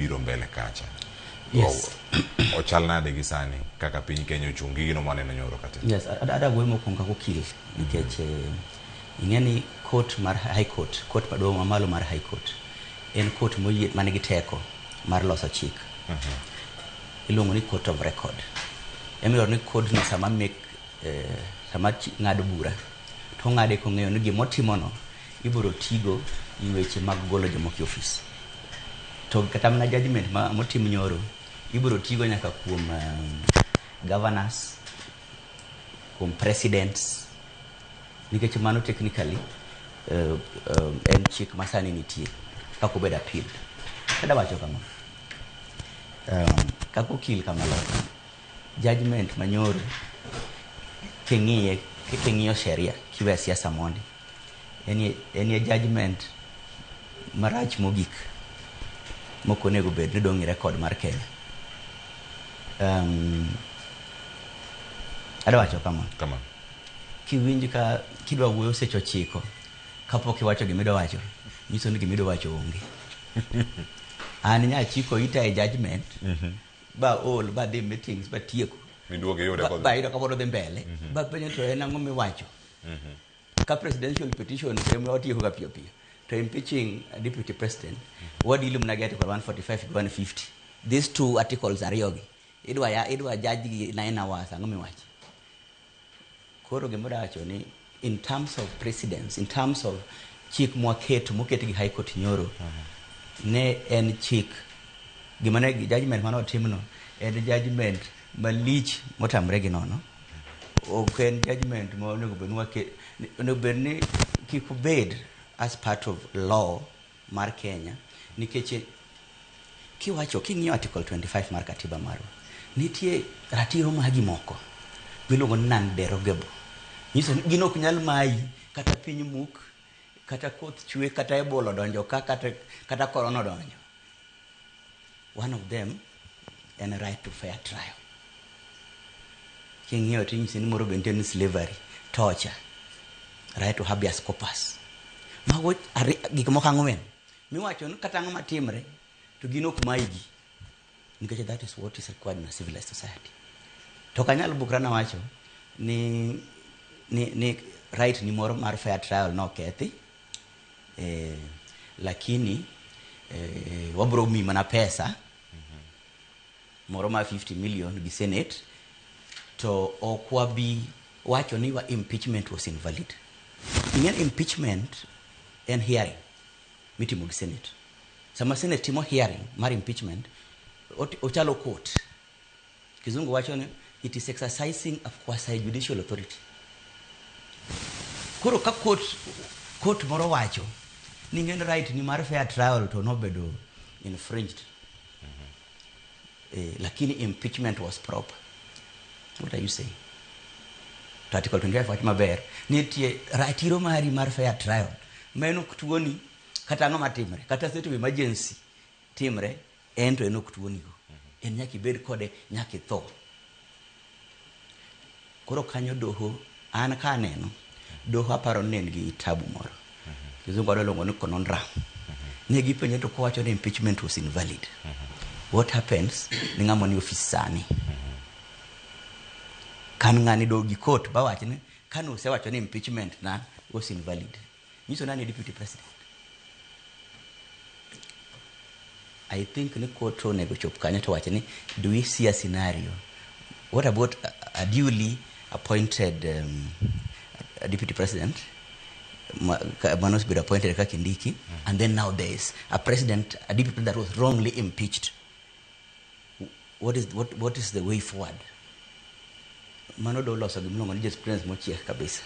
Biro mbele kacha. Yes. Ochal nade gi sani kaka piny Kenya ochung' gi gino mwaneno nyoro kata? Yes, ada wuoyo mokwongo kaka okil nikech ing'e ni court mar High Court, court maduong' mamalo mar High Court en court moyie man gi teko mar loso chik. Iluongo ni court of record. Emiyo ni court no sama make sama ng'ado bura to ong'ade kong'eyo ni gimotimono ibiro tigo e weche mag golo jomoko e ofis. To kata mana judgment ma motim nyoro ibiro tigo nyaka kuom governors, kuom presidents, nikech mano technically en chik masani nitie kaka obedo appeal. Kada wacho kama, kaka okil kamaloka, judgment manyoro king'iye, king'iyo sheria kiwe siasa mondi, enie judgment marach mogik mok onego bed ni dong' e record mar Kenya. Adwa wacho kama. Kama. Kiwinj ka kidwa wuoyo seche 9 kapok iwacho gimidwa wacho, nyiso ni gimidwa wacho onge. An nya chiko ita e judgment, ba ol, ba dhi meetings, ba tieko. Miduogo iyude Ba yudo kapod odhi mbele. Ba penjo to en ang'o miwacho? Ka presidential petition ema watieko ga piyo piyo. To impeaching a deputy president, wadili mana gi article 145 gi 150. These two articles ariyogi. Idwa judge gi 9 hours, ang'o miwacho? Koro gima adwa wacho ni in terms of precedence, in terms of chik mwaketo, moket gi High Court nyoro, ne en chik, gima ne judgment mane otimno, en judgment malich motamre gi nono. Ok en judgment ma onego bed ni wake, onego bed ni kik obed as part of law mar Kenya, nikech kiwacho, king'iyo article 25 mar katiba marwa, nitie ratiro magi moko miluongo ni non-derogable. Nyiso ni gino ok nyal mayi kata piny muk, kata koth chwe, kata Ebola odonjo ka, kata corona odonjo. One of them en right to fair trial. King'iyo to inyisi ni moro be nitie ni slavery, torture, right to habeas corpus. Mago gik moko ang'wen miwacho ni kata ang'o matimre to gin ok mayi gi, nikech that is what is required in a civilized society. To ok anyal bukra nawacho ni right ni moro mar fair trial nokethi, lakini wabro miyi mana pesa moro mar 50 million gi Senate, to ok wabi wacho ni wa impeachment was invalid. Ing'e impeachment en hearing mitimo gi Senate. Sama Senate timo hearing mar impeachment, ochalo court. Kizungu wacho ni it is exercising a quasi judicial authority. Koro ka court moro wacho ni ng'en right ni mar fair trial to nobedo infringed. Lakini impeachment was proper. What are you saying? To article 25 wacho maber nitie ratiro mari mar fair trial. Ma en ok tuoni kata ang'o matimre, kata state of emergency timre, en to en ok tuonigo. En nyaka ibed kode nyaka itho. Koro kanyo doho, an ka aneno, doho aparo ni ne en gi tabu moro. Kizungu adwa luongo ni conundrum. Ne gipenje to kowacho ni impeachment was invalid. What happens ni ng'ama ni ofis sani? Kan ng'ani dog gi court ba wach ni kane osewacho ni impeachment na was invalid. Nyiso nani deputy president? I think ni court onego chop kanyo to wach ni do we see a scenario? What about a duly appointed a deputy president? Mano osebedo appointed kaka Kindiki, and then now there is a president, a deputy president that was wrongly impeached. What is the way forward? Mano do loso gimiluongo ni jurisprudence mochiek kabisa.